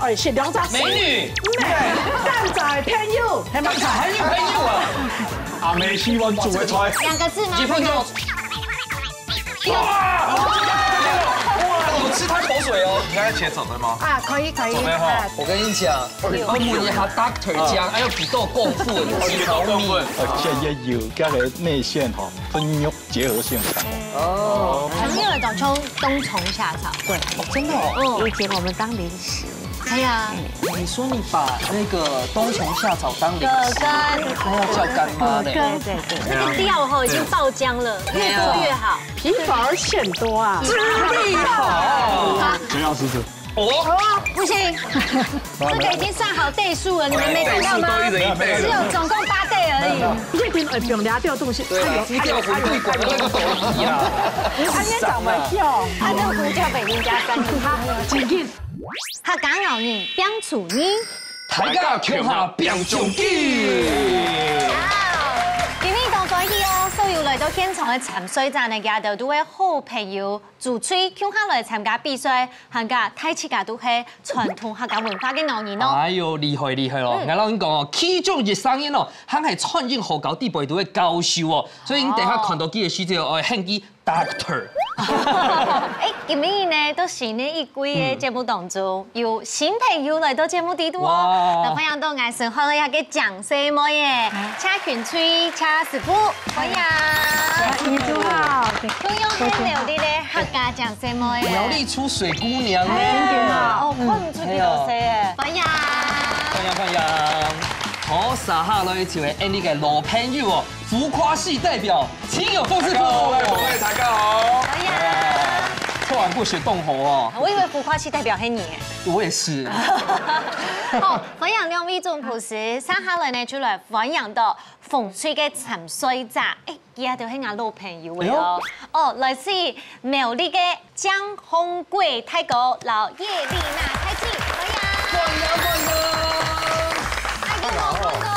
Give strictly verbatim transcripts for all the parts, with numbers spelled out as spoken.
哎，食兩隻。美女，靚仔朋友，係嘛？靚仔還有朋友啊？阿妹喜歡煮个菜。兩個字嗎？一分鐘。哇！哇！我吃他口水哦。你剛才切走了嗎？啊，可以可以。走了哈。啊，我跟你讲，我问一下 doctor 讲，还有比豆功夫，你好米。而且也有这个内馅哈，跟肉结合性强。哦，朋友的早餐冬虫夏草。对，真的哦。嗯，以前我们当零食。哎呀，你说你把那个冬虫夏草当零食，那要叫干妈嘞。对对对，那个料哈已经爆浆了，越多越好。皮薄馅多啊，真厉害！谁要试试？哦，不行，这个已经算好对数了，你们没看到吗？对数都一人一倍了。只有总共八对而已。这边呃，用两条东西，对啊，哎呦，猪脚粉对管那个狗屁啊！他也长得跳，他那个胡椒粉已经加三个。好，请进。客家老人变厨艺。大家共下变中计。今日当欢喜哦，所有来到现场的参赛者呢，佢兜都系好朋友，组队共下来参加比赛，还加大自家都系传统客家文化个老人哦。哎呦，厉害厉害咯！嗯。我同你讲哦，其中一三人哦，还系餐饮学校底背都个教授哦，所以你等下看到佢个时节哦，喊佢 doctor。哎，今日呢，到新个一季个节目当中，有新朋友来到节目底肚哦。哇。那欢迎到𠊎身后个个靚細妹耶，车群吹、车师傅，欢迎。你好。同样很美丽的客家靚細妹耶。苗栗出水姑娘呢。哎呀，哦，看不出几多岁耶。欢迎。欢迎欢迎。好，接下来就系俺个老朋友哦， 浮夸系代表，亲友杜师傅。大家好，大家好。哎呀，突然不学动吼哦。我以为浮夸系代表黑你。我也是。好，欢迎两位总厨师，接下来呢，就来欢迎到风水个参赛者。哎，佢就系俺老朋友个哦。哎呦。哦，来自苗栗个 江宏贵大哥，老叶丽娜开启，欢迎。欢迎，欢迎。哎，你好，大哥。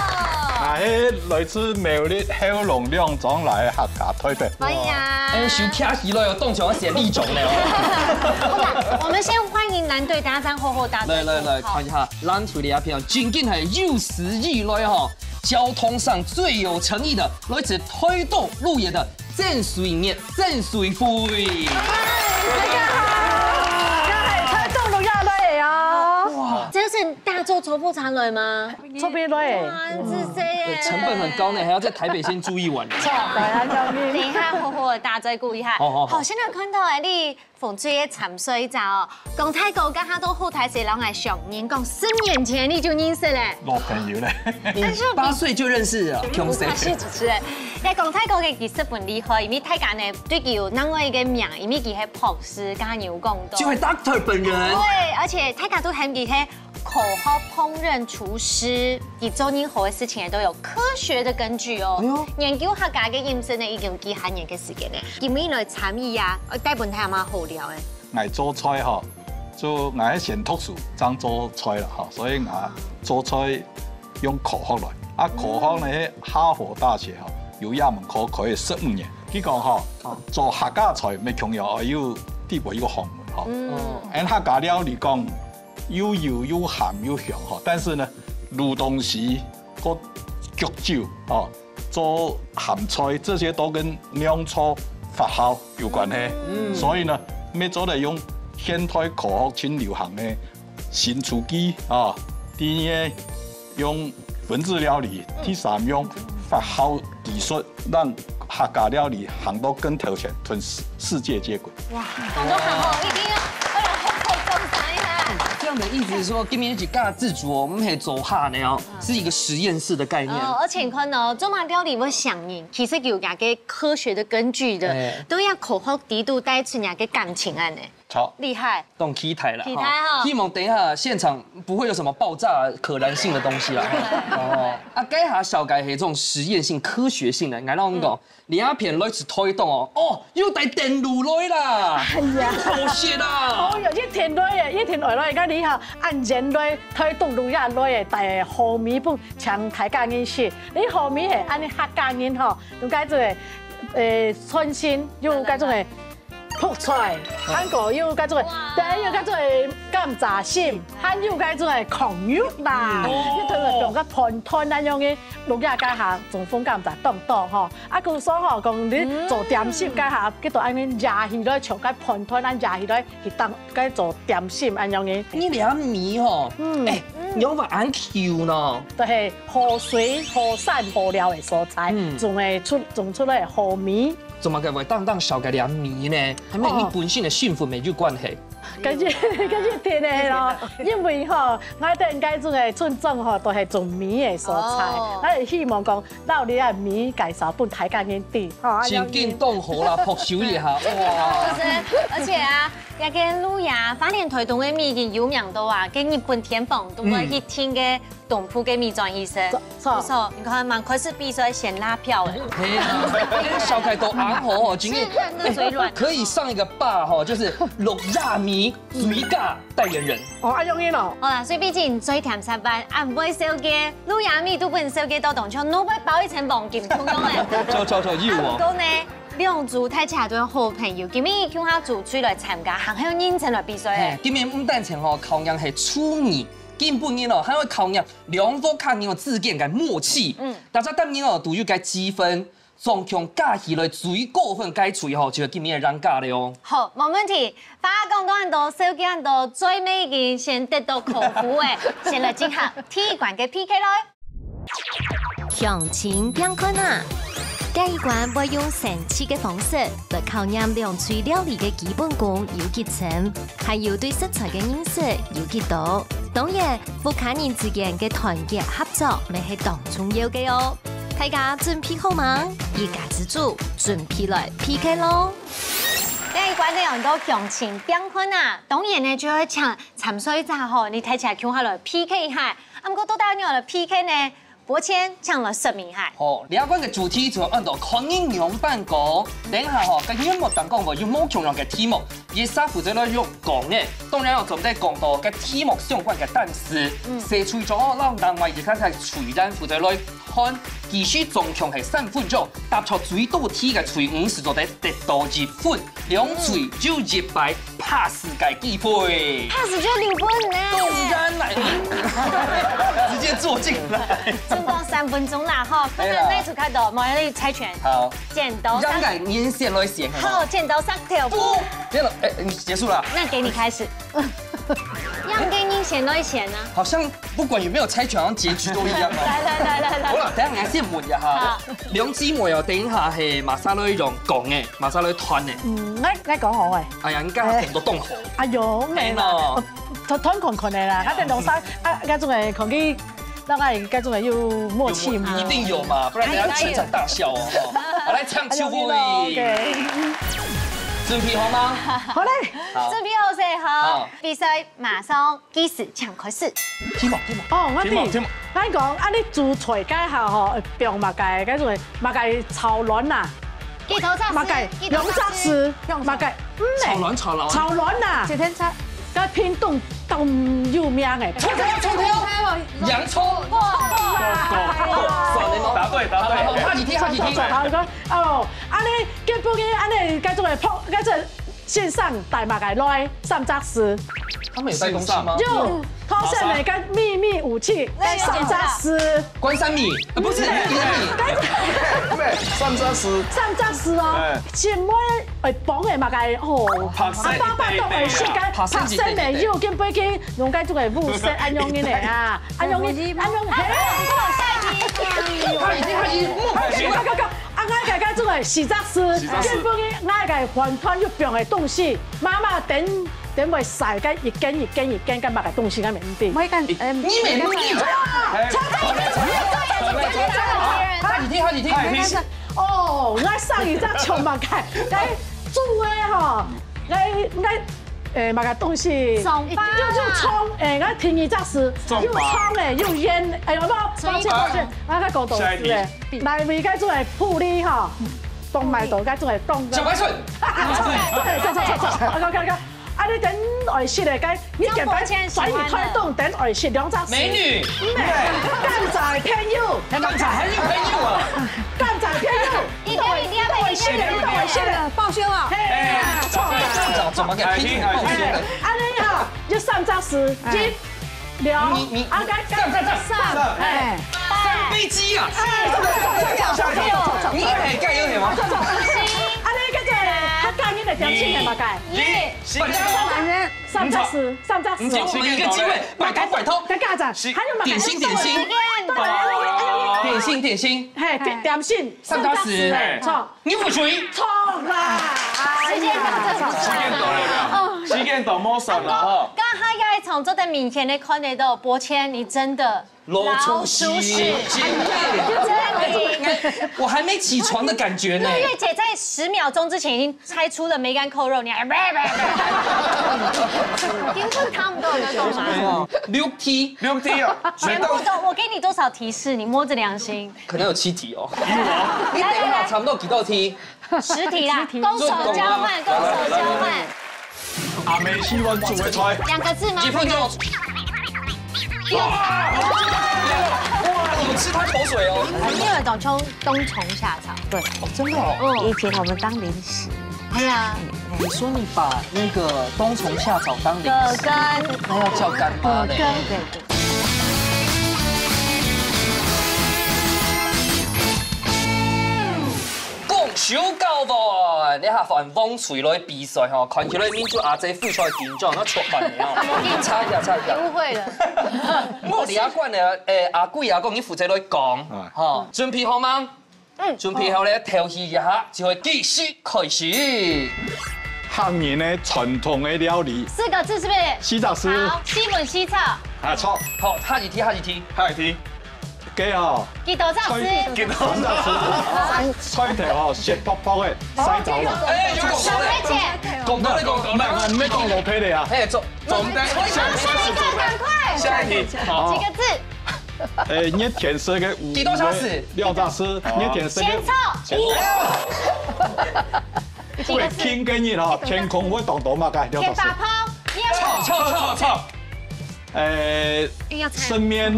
啊，嘿，来自苗栗后龙两庄来客家代表。欢迎。哎，收客气了，有动起来写立种了。好吧，我们先欢迎蓝队，等下再厚厚搭来来来，看一下蓝队的阿平，今天还有史以来哈，交通上最有诚意的，来自推动路野的 郑水月、郑水辉。大家好，今日係推動路野來个哦。哇，這是大眾重複茶類嗎？做咩來个？哇，這是誰耶？成本很高呢，還要在台北先住一晚。錯，對啊，救命。等一下，好好地打嘴鼓一下。好好好。好，現在看到哎，你風吹个參賽者哦，講太高，剛剛都後台誰讓來想，你講十年前你就認識嘞。老朋友嘞。但是八岁就认识了，不客气，主持人。在讲泰国个其实很厉害，因为大家呢对佢有另外一个名，因为佢系博士，刚刚你有讲到。就系 doctor 本人。对，而且大家都喊佢系科学烹饪厨师，佢做任何的事情都有科学的根据哦。哎呦，研究客家个饮食呢，已经有几下年个时间呢。今日来参与啊，呃，带本台嘛好料诶。 𠊎做菜吼，就𠊎先讀書，正做菜啦吼，所以𠊎做菜用科學來。啊，科學呢，哈佛大學吼，有一門課可以十五年。佢講吼，做客家菜，乜共樣愛有底背一个學問吼。嗯。恁客家料理講，又油又鹹又香吼，但是呢，滷東西个腳酒吼， 做鹹菜，這些都跟釀造發酵有關係。嗯。所以呢，乜做得用現代科學盡流行个新廚具啊，第二用文字料理，第三用發酵技術，讓客家料理行到更頭前，同世，世界接軌。 哇，講到客家，一定要，要來好好講一下。這樣的意思是說，今日自家自主哦，我們可以做客呢哦，是一個實驗室的概念。哦，而且你看哦，做麼料理會想你，其實有兩個科學的根據的，哎。都要科學底肚帶出兩個感情啊呢。好。厲害。當期待啦，期待哈。希望等一下現場不會有什麼爆炸可燃性的東西啦。哦，啊，該下紹介係這種實驗性、科學性的，來讓我們講。 你阿片來自台東哦，哦，又帶電爐來啦，哎呀，好食啦！哦喲，一天來耶，一天來來，你看你哈，恁遠來，台東路也來耶，帶好米飯請大家人食。你好米係恁呢客家人吼，有該種誒，呃，創新，有該種誒，覆菜，還過有該種个，哇。對，有該種个甘蔗心，還有該種个炕肉啦，嗯。你同佢放个飯團恁樣个，滷這該下，中風甘蔗當多吼。啊，故所吼，講你做點心該下，佢都恁樣壓起來，像該飯團恁壓起來，去當該做點心恁樣个。你這米吼，嗯。哎，仰會恁Q呢？就係河水、河山、河流个所在，嗯。種个出，種出來个河米。 做麼个會當當燒个這米呢？係毋係你本身个身份乜有關係？哦。該一，該一定个咯，因為吼，𠊎等該種个村莊吼，都係種米个所在，哦。𠊎希望講，摎這个米介紹分大家人知，吼，啊，正經當好啦，拍手一下，哇！是，而且啊，這个鹿野花蓮臺東个米已經有名到啊，跟日本天皇都會去訂个 東部个米轉去食。著，著。不錯，你看，蠻開始比賽先拉票了。係啊，你个小開都恁好哦，今天是，看那嘴軟。可以上一個吧吼，就是鹿野米最佳代言人。哦，恁樣个咯。好啦，所以畢竟最甜三班，啊，毋會燒个，鹿野米都分燒个到當中，都會包一層黃金通通个。著，著，著，有哦。啊，毋過呢，兩組大家都係好朋友，今日共下組隊來參加，還有認真來比賽个。嘿，今日毋單淨吼，考驗係廚藝，今晡日哦，還會考驗 兩屋下人之間个默契。嗯。大家答應哦，都有个積分，總共加起來最高分該隊吼，就係今日个贏家了哦。好，無問題。話講到恁多，燒雞恁多，最尾已經先得到口福誒，先來進行第一關个P K咯。鄉親拚看啊！第一關會用生趣个方式來考驗兩隊料理个基本功有幾深。 還有對食材个認識有幾多。當然，屋下人之間个團結合作乜係當重要个哦。大家準備好吂？一家之煮，準備來P K咯！第一關个恁多鄉親拚看啊，當然呢就愛請參賽者吼，你大家共下來P K一下。啊，毋過到底愛仰般來P K呢？ 伯謙，請來說明下。好，這關个主題就安到看你仰般講。等下吼，該原目當中會有無共樣个題目，一儕負責來用講个，當然哦，做得講到該題目相關个單詞，嗯。寫出來哦，讓另外一個在隊員負責來看，其實總共係三分鐘，答著最多題个隊伍就做得得到一分。 兩隊就一擺pass个機會。Pass就六分呢。當然啦，直接坐進來。剩多三分鐘啦，吼，可能哪組較多，無人猜拳。好。剪刀石。讓該人先來選，好無？好，剪刀石頭布。不，剪刀，哎，你結束了。那給你開始。讓給你先來選啊。好像不管有沒有猜拳，好像結局都一樣哦。來來來來來。好啦，等下𠊎先問一下哈。好。兩姊妹哦，等一下係麼儕來用講个？ 麼儕來揣呢？嗯，𠊎，𠊎講好誒。哎呀，你剛剛講到當好。哎喲，無啦，哎喲。揣，揣看看个啦，啊，等兩儕，啊，該種个，看佢，大概該種个有默契無？有默，一定有嘛，不然等下全場大笑哦。好，來，請就位。哎喲，OK。準備好嗎？好嘞。好。準備好勢，好。好。比賽馬上 計時，請開始。題目，題目。哦，𠊎知。題目，題目。𠊎講，啊，你煮菜該下吼，會放麼个，該種个，麼个炒卵啊？幾多隻絲？麼个，幾多隻絲？兩隻絲。麼个，嗯，炒卵，炒卵。炒卵啊。一天炒。該屏東當有名誒。蔥條，蔥條。洋蔥。哇。算了，答對，答對。好，好，好，下一題，下一題。好，好，好，哦，啊，你，今晡日，啊，你該種个，該種 先生帶麼个來？三隻字。他們有帶東西嗎？有，頭先那個祕密武器，該三隻字。關山米，呃，不是，關山米。對，三隻字。三隻字哦，哎。前面會綁个麼个哦，白色啊，爸爸都會識个，白色白色沒有，跟背景用該種个烏色，恁樣个呢啊，恁樣个，恁樣，嘿。他已經，他已經，莫開心了。啊，𠊎个該種个四隻字，四隻字。今晡日𠊎个飯團有放个東西，媽媽等，等會曬个一根一根一根，該麼个東西，𠊎毋知。每根，呃，你每根，你，哎，好，你聽，好，你聽。哦，𠊎上一隻像麼个，該煮个吼，𠊎，𠊎 誒，麼个東西？蔥花啦。又，又蔥，誒，𠊎第二隻字，蔥花。又蔥誒，又莧，哎喲，不，抱歉，抱歉，啊，該講到字誒。下一題。來，為該種誒福利吼，當買到該種誒當。小白菜。對，對，對，對，對，OK，OK，OK。啊，你等愛食誒，該，你簡單轉去台東等愛食兩隻字。美女。嗯，甘蔗朋友。甘蔗還有朋友啊？甘蔗朋友。你不要，你不要，你不要，你不要。报销啊！哎，怎么怎么给拼成报销的？安尼哈，就三只字，一、两，你你啊，该上上上上，哎，上飞机啊！哎，错错错错错错错错。你还盖有点吗？安尼个个，他讲你的表情的嘛该。一，三只字，三只字。给我们一个机会，拜托拜托。再讲一下，还有嘛？点心点心，点心点心，嘿，点点心，三只字，错。 你不水，错啦！时间到，时间到了，时间到，莫算了哈。刚刚那一场做得明显的看得到，伯谦，你真的老鼠屎，真的。我还没起床的感觉呢。月月姐在十秒钟之前已经猜出了梅干扣肉，你还根本看不到我在干嘛。六题，六题啊，全部都，我给你多少提示？你摸着良心。可能有七题哦。你等一下，差不多几道题？十题啦，攻守交换，攻守交换。阿妹喜欢煮的菜，两个字吗？几分钟？哇，有吃他口水哦。你有一种冲冬虫夏草，对，哦，真的哦。嗯，以前我们当零食，哎呀，你说你把那个冬虫夏草当零食，葛根，那要叫干妈嘞。对对对。讲手交换，你下换风水来比赛吼，看起来民族阿姐非常紧张，要出版的哦。差一下，差一下。误会了。莫理阿冠的，诶，阿贵阿公，你负责来讲，哎哈，准备好吗？嗯准备好了，调戏一下，就会计时开始。客人的传统的料理，四个字是不是？西早司好，西门西草，啊，错，好，下一题，下一题。下一题，给哦，几多少字？给到三十菜头哦，雪泡泡的，晒着了。哎，有讲到嘞，姐，讲到嘞，讲到嘞。那没讲罗佩的啊，嘿，总总的，下一个赶快，下一题。几个字？诶，热天时个五几多小时？六小时，热天时个先凑，先几个字？会轻个人哈，天空会当多嘛个，六小时。天发泡，错错错错。诶，硬要猜生面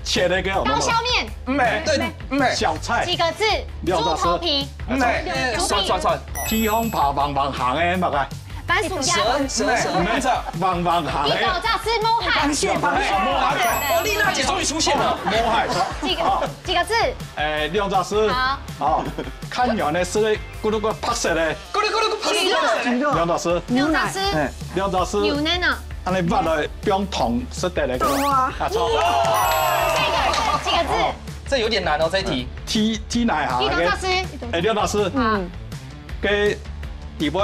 切那个刀削面，没对，没。小菜，几个字？六小时猪头皮，没，算算算。披风爬往往行的嘛个，番薯夹，蛇蛇蛇，没错。往往行的，一口罩是摸海，螃蟹，螃蟹。哦，丽娜姐终于出现了。摸海，几个几个字？诶，六小时，好，哦，看远的是咕噜咕白色的，咕噜咕噜咕噜。六小时，牛奶，哎，六小时，牛奶呢？安尼挖来放糖食得来个，豆花啊，错。这个几个字？这有点难哦，这一题。天天奶下个一口罩，是哎，刘老师，啊，个底部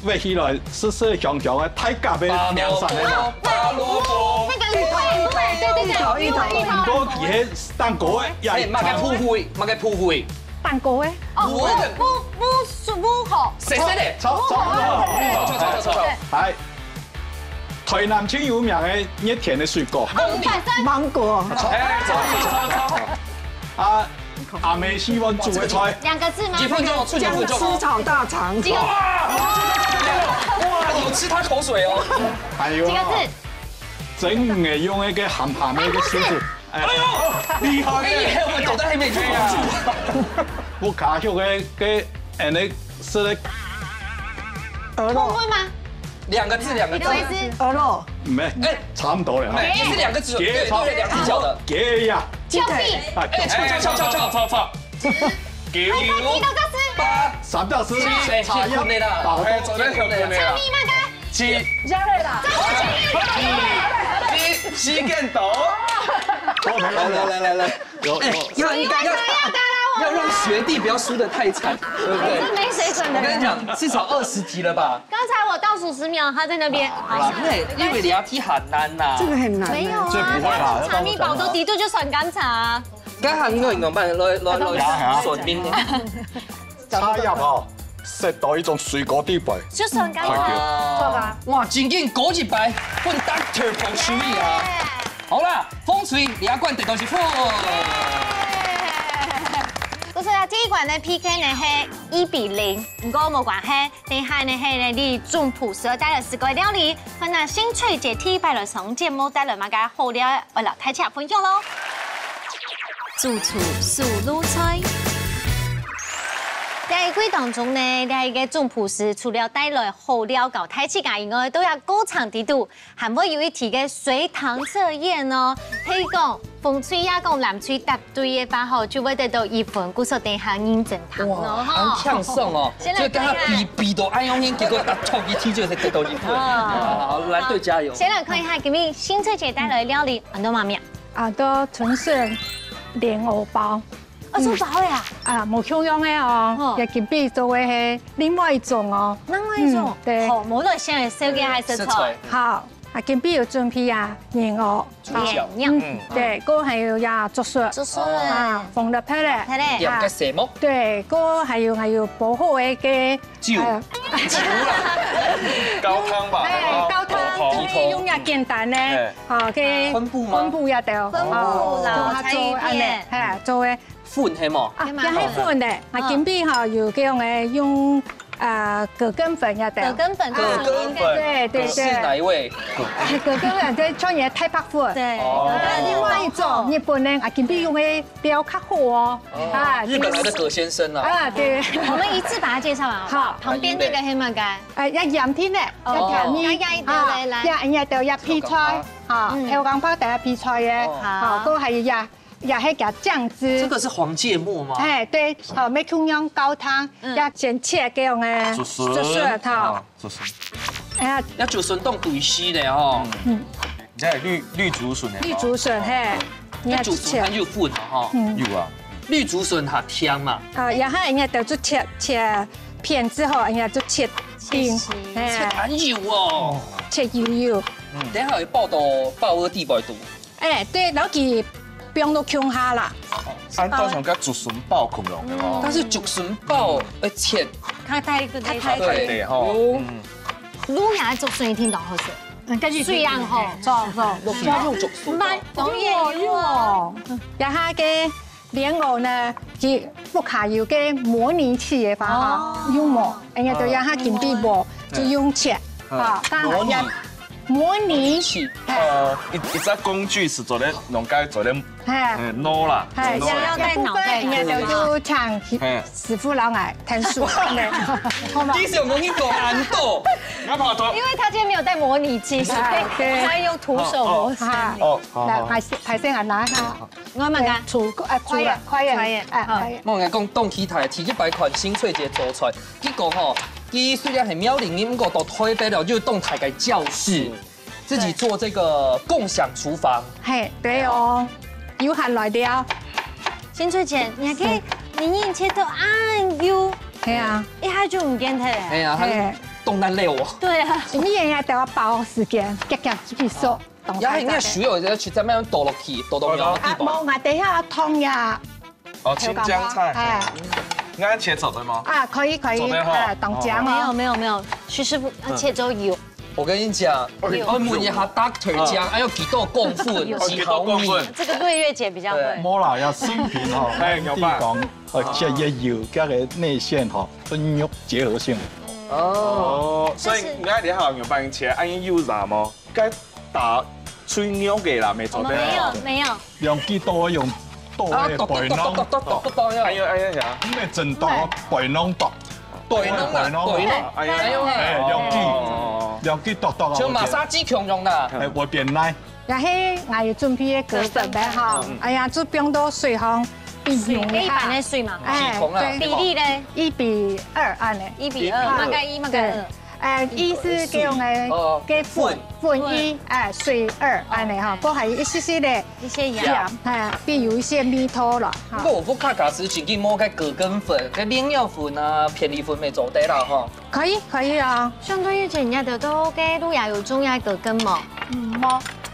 喂起来是是香香的，太夹的，拔凉爽的。拔萝卜。那个芋头，芋头，对对对，芋头芋头芋头，你讲其实蛋糕呀，哎，马个普惠，马个普惠。蛋糕哎，哦，不不不不好，谁谁的？超超错错错错错。哎，台南最有名的热天的水果哦，五百三，芒果，哎，错错错错。啊，阿妹喜欢煮的菜，两个字吗？几分钟？出几分钟？吃炒大肠，几个哇，有吃他口水哦。还有啊，几个字？整个用一个咸咸的一个狮子，哎，哎呦，厉害！哎，我走在黑妹圈啊。我卡秀个个，哎，那是那鹅肉，会吗？两个字，两个字。你的。意思？鹅肉，没，哎，差不多了。哎，也是两个字，对对，两个字角的。给呀，就比哎，错错错错错错错。给几个字？八。三到四，哎，辛苦你了。打哎，走在很苦你了。你那个七。加了啦，七，七见到。来来来来来，有有。要要要要让学弟不要输得太惨，对不对？这没水准的人。我跟你讲，至少二十题了吧？刚才我倒数十秒，他在那边。好啦，因为因为你要题很难呐。这个很难，没有啊，这不会啦他茶米宝都的确就酸甘茶啊。刚才你有怎么办？来来来，算命。插入哦，食到一种水果底背，就酸甘快点茶。错吧？哇，真紧高一百，分 Doctor 彭淑仪啊。好啦，风水你要灌得东西付。所以啊，这一关呢，P K呢是一比零，不过没关系，等一下呢，嘿呢，你中普十二带来十个料理，看那新翠姐第一摆来上节目带来么个好料，我老太太分享喽。主厨素卤菜。在會當中呢，這一个總舖師除了帶來好料教大自家以外，都要過程裡肚，還會有一題个隨堂測驗哦。譬如講，風吹也講藍吹答對个話吼，就會得到一分，故所等一下認真聽哦，哇，吼。很輕鬆哦，先來就跟他比，看一下。比到恁樣，結果答錯一題就係得到一分。哦。好，來，對，加油。先來看一下，今日新翠姐帶來个料理，安到麼个名？啊，安到春筍蓮藕包。 哦，做包个啊？啊，無共樣个哦，哦。也今晡日做个係另外一種哦。另外一種？嗯，對。好，無論現在燒雞還係菜？係菜。好，啊，今晡日有準備啊，蓮藕，蓮藕。嗯，嗯。對，過後還有呀，竹筍。竹筍。啊，紅蘿蔔咧。紅蘿蔔咧。啊，點个什麼？對，過後還有，還有薄荷个，酒。呃，酒啦。高湯吧，哎，哦，高湯，高湯。所以用也簡單呢。哎。 好，OK。昆布嗎？昆布也得哦。昆布啦，哦，做恁呢，菜葉。嘿，做个。粉係無？啊，也係粉个。啊，嗯。今晡日吼，有這樣个用，呃，葛根粉也得。葛根粉，葛根粉。對，對，對。是哪一位？葛根粉，這像你个太白粉。對。哦。啊，另外一種，日本个，啊，今晡日用个料較好哦。哦，啊，日本來的葛先生啊。啊，對。我們一次把它介紹完，好不好？好。旁邊那個係麼个？哎，要鹽定个，哦。要調味。來，來，來。啊，要，要，要配菜。 哈，嗯。豆乾包等下配菜个，哦。好。好，過後還有呀，也係加醬汁。這個是黃芥末嗎？哎，對，好，愛共樣高湯，嗯。要先切這樣个竹筍。竹筍，哈。啊，竹筍。哎呀。愛竹筍當對絲个吼。嗯。嗯。你看綠，綠竹筍个吼。綠竹筍，嘿。你看竹筍還有粉啊，吼。嗯。有啊。綠竹筍較甜嘛。啊，然後人家就切，切片之後，人家就切丁，切絲。哎。切還有哦。切幼幼。 等下會包到，包个底背肚。哎，對，摎佢放到共下啦。哦，恁到像个竹筍包共樣个哦。但是竹筍包愛切，較大个，較大个。較大个吼。哦。嗯。滷个竹筍一定當好食。嗯，跟住水樣吼，做，做。落去用竹筍包。慢，當然有哦。然後个 蓮藕呢，佢屋下有个模擬器个話哈，哦。有無？哎呀，對，哦。讓佢緊張無，就用切，嗯。哈，當然也模擬。模擬器。哎。呃，一，一隻工具係做得，用該做得，哎。哎，腦啦，哎，腦啦。想要帶腦袋。這部分應該就請，哎。師傅摎𠊎𢯭手，好嗎？你想講你講恁多？因為他今天沒有帶模擬器，所以他用徒手模式。哦，哦。啊，哦，好，好。來，還是，還是𠊎拿哈。 我嘛个。哎，出，哎，快一點，出來。快一點，快一點，哎，好。快一點。莫講當期待，第一擺看新翠姐做菜，佢講吼，佢雖然係苗栗人，毋過到台北了，就當大个教室，自己做這個共享廚房。嘿，對哦，有閒來尞。新翠姐，你還可以，你切到恁幼，嘿啊。一下就毋見忒了。哎呀，嘿。當難料哦。對啊。你也要等下包時間，夾夾去熟。 也係應該需要一個去，再慢慢倒落去，倒到苗个地方。啊，無，𠊎等下燙呀。哦，青江菜。哎。𠊎切做得嗎？啊，可以，可以，做得哈。哎，當薑哦。沒有，沒有，沒有，徐師傅，他切之後有。我跟你講，有。我問一下 doctor 講，哎，有幾多公分？有。幾毫米？哦，幾多公分？這個瑞月姐比較會。對。無啦，要生平吼，哎，地方，呃，切越幼，這個內餡吼，跟肉結合性。哦。哦，所以你看你好，有幫你切，哎，有啥嗎？ 該打脆肉个啦，無做得。我們沒有，沒有。兩支刀用刀个背囊，哎喲，哎喲呀。毋係真刀，背囊刀。背囊啊，背囊。哎喲，哎，兩支，哦。兩支剁剁啊，像馬殺雞共樣啦。哎，會變泥。也係𠊎有準備个葛粉个哈，嗯。哎呀，就放到水項冰用一下。水，一般个水嘛。哎，係同啦。對。比例呢？一比二恁呢。一比二，哎。麼个一，麼个二。對。 哎，意思這樣个，哦，个粉，粉。粉一，哎，水二，恁呢哈，哦。過還有一息息个一些鹽。鹽，哎，比如一些味道啦，哈。毋過有屋下假使自家無个葛根粉、个蓮藕粉啊、片栗粉乜做得啦，吼。可以，可以啊。相對以前人家都，都个路也有種个葛根無？嗯，無。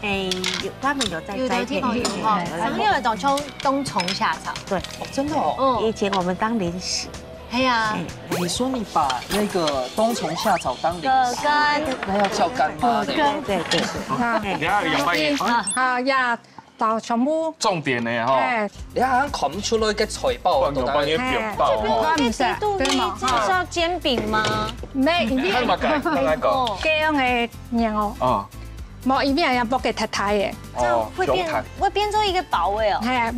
哎，有，他們有在栽培。有的地方有哈，哎，然後有一種冬，冬蟲夏草。對。哦，真的哦。嗯。以前我們當零食。 係啊。哎，你說你把那個冬蟲夏草當零食，葛根。那要叫乾媽呢。葛根。對，對，對。啊。哎。等下有發現，啊。啊，呀，找全部。重點呢，吼。哎。你好像看不出來个菜包到底。放牛，放牛，哎，放包，吼。這個可以幾度呢？這個是要煎餅嗎？沒，一定。看嘛，看，看那個。哦。這樣个年哦。啊。無，因為愛剝个大大个。這樣會變，哦，會變做一個堡壘哦。嘿，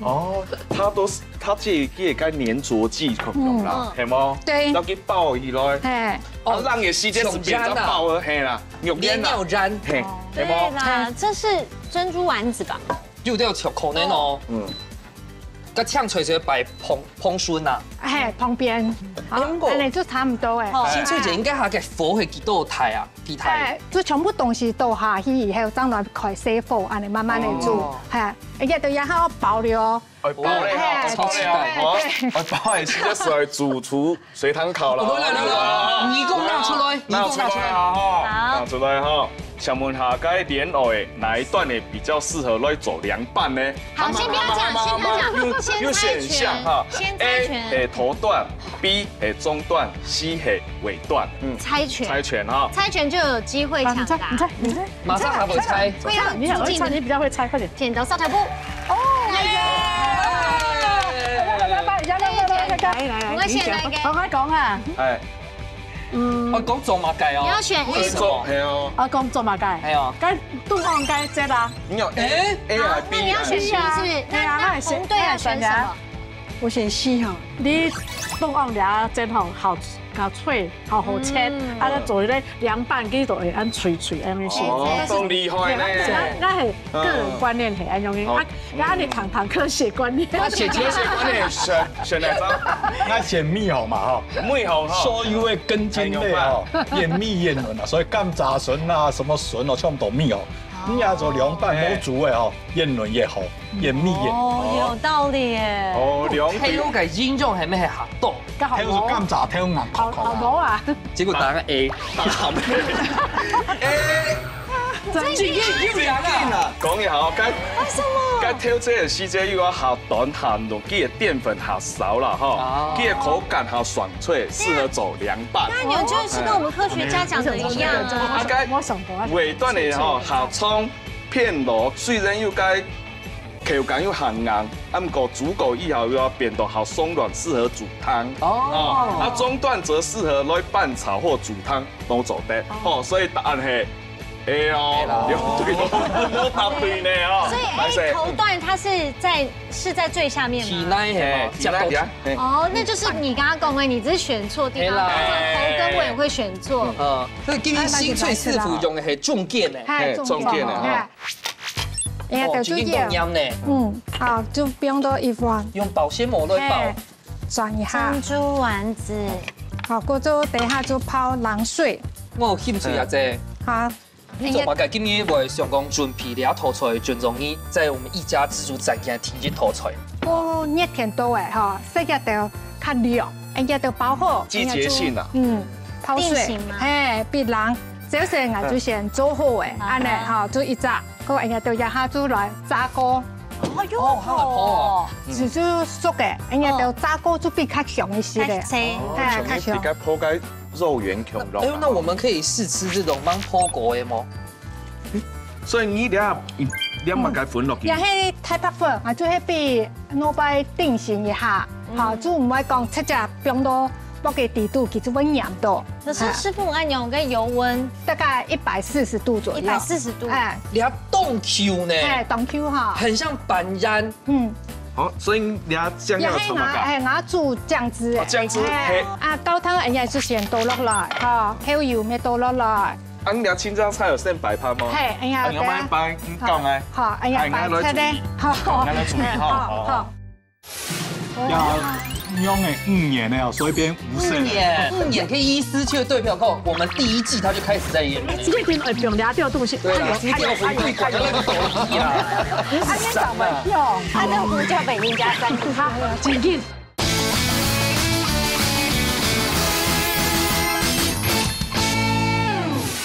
無，哦，它都是它這个个黏着劑可能啦，嗯係無？對要去包起來，嘿，哦，讓个時間是變成包了，嘿啦，肉圓啦，黏黏黏，嘿，對係無？啦，這是珍珠丸子吧？有點像可能哦。嗯，該青菜就擺旁旁脣啊。嘿，旁邊，好，哎呦恁樣就差不多誒。好新翠姐應該下个火係幾多大啊？幾大？哎，就全部東西倒下去以後，正來開細火，恁樣慢慢的煮哦，嘿，而且都也好保留。愛包咧哈，哎愛包咧哈，對愛包咧，其實係愛主廚隨堂考啦。來來來，耳公拿出來，耳拿出來公拿出來。啊哈，好拿出來哈。想問下，該蓮藕哪一段呢比較適合來做涼拌呢？好，先不要講，先不要講，有有選先猜拳項哈，先猜拳。A係頭段，B係中段，C係尾段。嗯，猜拳，猜拳哈。猜拳就有機會搶啊，你猜，你答。猜，你猜，馬上還會猜。不要你很會猜，緊你比較會猜，快點。剪刀石頭布。來來來來來來，我先來个。好，我講啊，哎，嗯我，講做麼个哦？你要選 A 係做係哦。我講做麼个？哎呀，該肚項該節啊，你有哎 A A 還那你要選 B 是不是？對啊那那紅隊要選什麼？我選 C哈，你肚項了節吼，好好脆，好好切，嗯啊，做一個涼拌，佢都會恁脆脆恁樣食。哦，當厲害呢。那那係個人觀念係恁樣个，好啊，那你堂堂科學觀念。我選科學觀念選選哪張？那選蜜好嘛哈，蜜好哈。所有个根茎類哦，越密越嫩啊，所以甘蔗筍啊，什麼筍哦，全部都密哦。你也做涼拌，無煮个哦，越嫩越好，越密越好。哦，有道理耶。哦，涼睇到个營養係毋係較多？剛好聽說甘蔗聽硬好好口口啊。無啊，結果答案 A，答案 A。真的又涼啊！講一下哦，該為什麼？該挑這个時節又要下短下濃，佢个澱粉較少啦吼，哦佢个口感較爽脆，適合做涼拌。那有就是跟我們科學家講的一樣啊。啊，該我想到啊尾段个吼，下蔥、片螺，雖然有該口感又較硬，啊，毋過煮過以後又要變到較鬆軟，適合煮湯。哦啊，中段則適合來拌炒或煮湯都做得。哦，所以答案係 A 哦，兩隊都無答對呢哦。所以 A 頭段它是在是在最下面嗎？體內係嘛，嘿，體內底啊，嘿。哦，那就是你剛剛講的，你只是選錯地方，嘿啦像頭跟尾會選錯。嗯，所以今日新翠師傅用的係中間呢，嗨，嘿中間的哈。哎呀，哦，得今日當啱呢。嗯，好，就放到一碗，用保鮮膜來包嘿。轉一下珍，珠丸子，好，過之後等一下就泡冷水，我有興趣啊，這好，你做麼个今日會想講準備這道菜，準備在我們一家之煮展現第一道菜？哦，熱天到誒吼，食个都較涼，人家都包好，季節性啊嗯，泡水定型嗎，嘿，必冷，就是人家就先做好誒，啊恁呢吼，就一隻，過人家都一下就來炸鍋。哎呦，哦，好好哦。煮就熟个，人家都炸過就比較香一些个。太脆。哎，較香比。較泡該肉圓強咯。哎呦，那我們可以試吃這種燜烰鍋的嗎？所以你這你麼个粉落去也？係太白粉，啊，就係比外擺定型一下，好，就毋會講直接放到鑊个底肚，佢就會黏到。可是師傅，我看你用个油溫大概一百四十度左右。一百四十度，哎，你要凍 Q 呢，哎，當 Q 哈，很像粄圓。嗯，好，所以你這樣也係我，要炒麼个？哎，我煮醬汁，哦醬汁哎嘿啊，高湯人家就先倒落來，哈，後油乜倒落來，啊，你這青江菜有先擺盤嗎？嘿，哎呀，啊，你要擺盤，你講哎。好，哎呀，哎，你要來擺出來煮，好，好，你要來煮好，哈。好。要用的五年了，所以變五十了。五年，五年可以醫師去對票控，我們第一季他就開始在演。哎，這个一定會放了掉東西。對啦，一定要回歸管那個抖音啊。啊，你怎麼用？它的胡椒粉已經加三个。好，請進。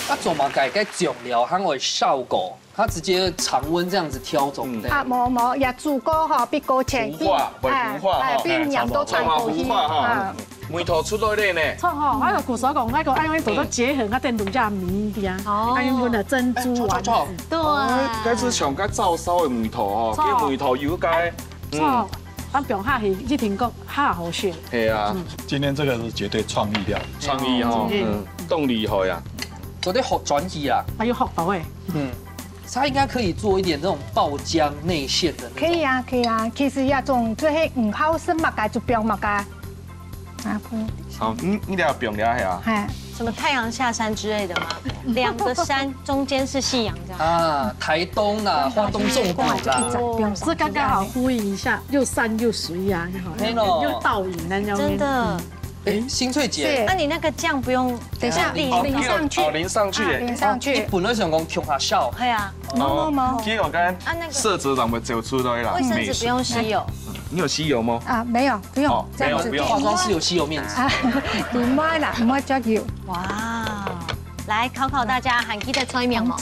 那怎麼改？該醬料還有效果，它直接常溫這樣子調，對不對？啊，無無，也煮過吼，比過前糊化，會糊化吼。哎，比黏到做嘛糊化哈。味道出來咧呢。錯吼，我有古時候講，那個愛用做到結合，我等等加米一點，哦愛用的珍珠丸子。對，該係像該照燒的味道吼，錯這味道有該，錯，啊，放下去一定講較好食。係啊，今天這個是絕對創意料理。創意吼，嗯嗯，當厲害啊。有點好轉去啦。還有學到欸。嗯，它應該可以做一點這種爆漿內餡的那種。可以啊，可以啊。其實這種就係你好食麼个就放麼个。啊，不用。好，你你等下放了係啊？哎，什麼太陽下山之類的嗎？兩個山中間是夕陽這樣。啊，台東啦，花東縱谷啦。就一隻，不用這剛剛好呼應一下，又山又水啊，又好，對咯。又倒影，那樣。真的。哎，新翠姐，是。那你那個醬不用等一下，淋淋上去。哦，淋上去耶。啊，淋上去。你本來想講共下燒。對啊。哦，沒有，沒有。結果剛剛啊，那個色澤怎麼走出來了？衛生紙不用吸油。你有吸油嗎？啊，沒有，不用，哦，這樣子。沒有，不用。化妝師有吸油面紙。啊，你莫啦，莫加油。哇，來考考大家，還記得菜名嗎？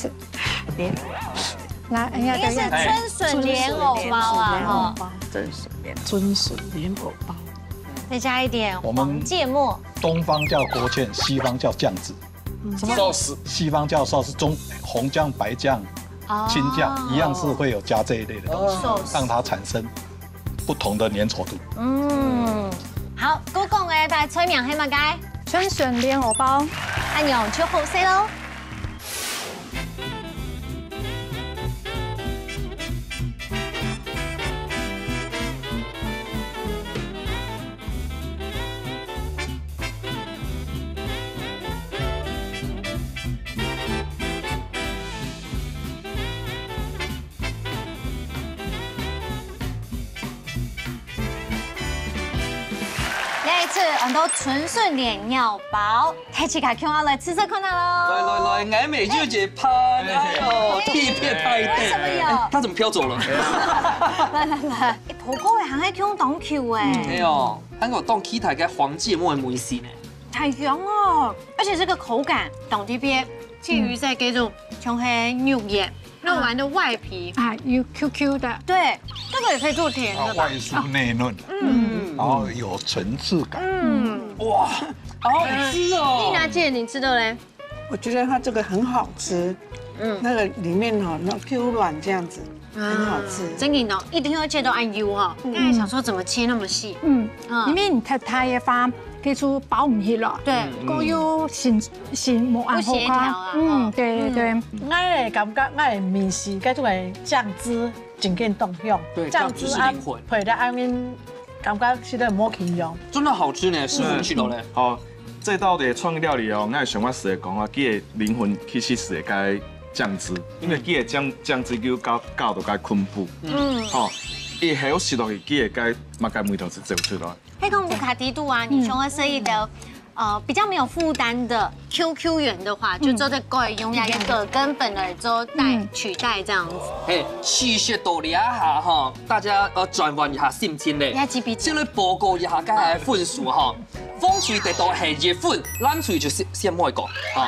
來，哎呀，應該是春筍蓮藕包啊，哈。春筍蓮藕包。春筍蓮藕包。再加一點黃芥末。我們東方叫勾芡，西方叫醬汁。什麼？Sauce。西方叫 sauce，中，紅醬、白醬、哦。青醬，一樣是會有加這一類的東西，哦。讓它產生不同的粘稠度。嗯，好，哥講个，大家猜名係麼个？春筍蓮藕包。恁樣就好勢咯。 這一次，恁多春筍蓮藕包，大自家共下來試試看啊咯。來來來，𠊎乜有一盤，哎喲，特別大一點。為什麼有？哎，它怎麼飄走了？來來來，哎，婆婆還還共當久哎。哎喲，還有當期待个黃芥末的味緒呢。太香哦，而且這個口感當特別，介於在這種像係肉圓， 肉圓的外皮。啊，有Q Q的。對，這個也可以做甜的吧？啊，外酥內嫩，嗯。然後有層次感。嗯。哇，好好吃哦。麗娜姐，你吃的嘞？我覺得它這個很好吃，嗯。那個裡面哦，那Q軟這樣子，很好吃。啊，真的哦，一定要切到恁幼哦。嗯。剛才想說怎麼切那麼細？嗯，嗯。因為你太大个話，佢就包毋起來。對。嗯。過又新，新無恁好看。不協調啊，嗯，哦。對對對。嗯。 𠊎个感覺，𠊎个味緒，該種个醬汁真正當香。對，醬汁啊，醬汁是靈魂。配得恁樣，感覺食得無共樣。真的好吃呢，師傅，你試著咧？嗯。好，這道个創意料理哦，𠊎想法係講啊，佢个靈魂其實係該醬汁，因為佢个醬，醬汁就搞，搞到該昆布。嗯。吼，一口食落去，佢个該麼个味道係走出來。 係講屋下底肚啊，你想愛食一兜，呃，比較沒有負擔的Q Q圓的話，就做得改用那個葛根粉來做代，嗯。取代這樣子。嘿，試食到這下吼，大家要轉換一下心情咧。要記筆記。先來報告一下剛才分數吼，紅隊得到係一分，藍隊就先，先莫講，吼。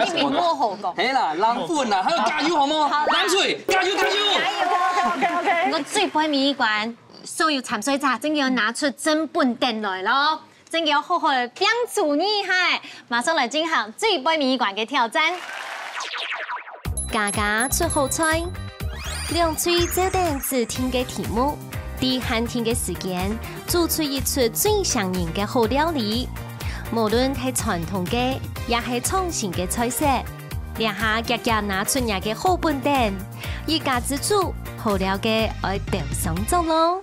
一分莫好講。係啦，零分啦，還要加油好無？好啦。藍隊，加油，加油！加油，OK，OK，OK。我最尾一關， 所有參賽者真个要拿出真本等來咯，真个要好好个拚出厲害，馬上來進行最尾一關个挑戰。家家出好菜，兩隊照等指定个題目，在限定个時間，做出一出最唌人个好料理。無論係傳統个，也係創新个菜色，這下遽遽拿出若个好本等，一家之煮好料个愛鬥上桌咯。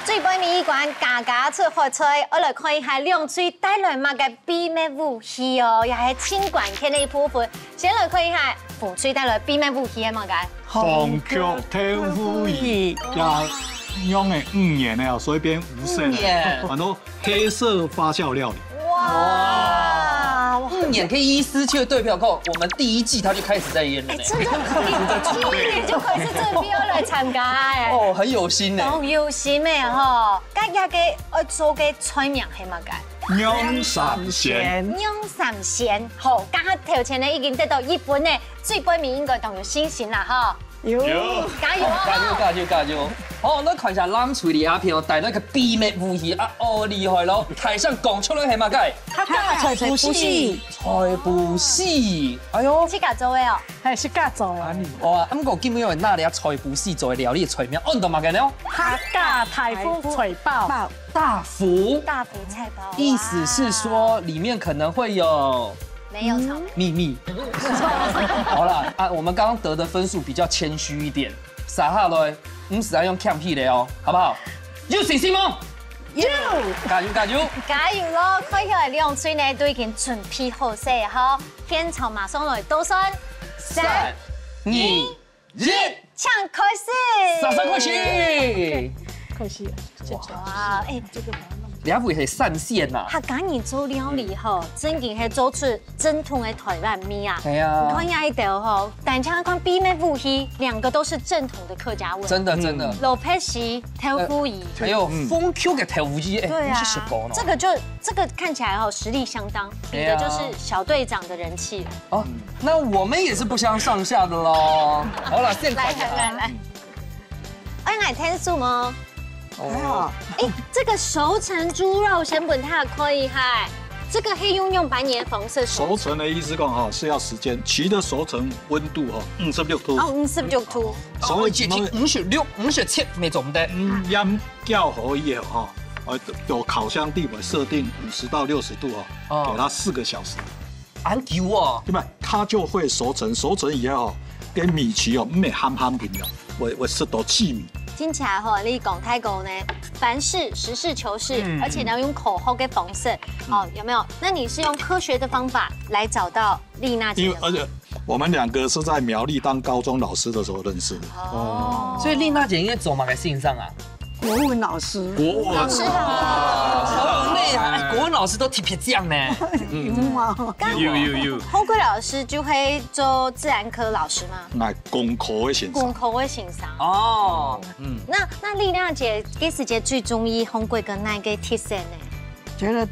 最尾一關，家家出好菜，愛來看一下兩隊帶來麼个秘密武器哦，也係盡關鍵个一部分。先來看一下，紅隊帶來秘密武器係麼个？紅曲豆腐乳，加用个五年个哦，所以變五色个。五年。很多黑色發酵料理。哇！哇，五年个意思就代表講，我們第一季它就開始在醃了呢。哎，真的，你第一年就開始準備要來參加哎。哦，很有心呢。當有心个吼。該這个愛做个菜名係麼个？娘三鮮。娘三鮮，好，剛剛頭前呢已經得到一分呢，最尾面應該當有信心啦吼。 有。有。加油哦！加油，加油，加油！好，來看一下藍隊這片哦，帶來个秘密武器啊，哦，厲害咯！大聲講出來係麼个？客家菜脯絲。菜脯絲，哎喲，自家做个哦。係，自家做个。哇，啊，毋過今日有拿這菜脯絲做个料理个菜名，安到麼个呢？客家大福菜包。大福。大福菜包，意思是說裡面可能會有没有草莓。秘密。好啦，啊，我们刚刚得的分数比较谦虚一点，接下來，毋使再用忒氣的哦，好不好？有信心嗎？有。加油，加油！加油咯！開起來兩隊呢，都已經準備好勢吼，現場馬上來倒算。三、二、一，請開始。馬上開始。開始。哇，哎，這位係三線呐。客家人做料理吼，正經係做出正統个台灣味啊。係啊。你看這一兜吼，單淨看秘密武器，兩個都是正統的客家味。真的，真的。蘿蔔絲、豆腐乳。還有豐富个豆腐乳，哎，對啊，毋係食過呢。這個就，這個看起來吼，實力相當，比的就是小隊長的人氣了。哦，那我們也是不相上下的咯。好了，先來，來，來，來。哎，來，天數嗎？哦，哎，這個熟成豬肉成本它可以嗨，這個黑用用白年紅色熟成。熟成的意思講哈，是要時間，鯷魚的熟成溫度哈，五十六度。哦，五十六度。所以五十六、五十七那種的。嗯，醃較好以後哈，呃，有烤箱地板設定五十到六十度哈，哦，給它四個小時。 恁久哦。對吧？它就會熟成，熟成以後哦，該米鯷哦，毋會鹹鹹甜哦，會，會食到趣味。聽起來吼，你講太高呢，凡事實事求是，嗯，而且呢，用科學的方式，哦，有沒有？那你是用科學的方法來找到麗娜姐的嗎？因為，而且我們兩個是在苗栗當高中老師的時候認識的。哦，所以麗娜姐應該做麼个先生啊？ 國文老師。國文老師好。好厲害，哎，國文老師都特別靚呢。有嗎？有，有，有。洪貴老師就係做自然科老師嘛。𠊎工科个先生。工科个先生。哦，嗯。那，那麗娜姐，這時節最中意洪貴个哪個特色呢？覺得，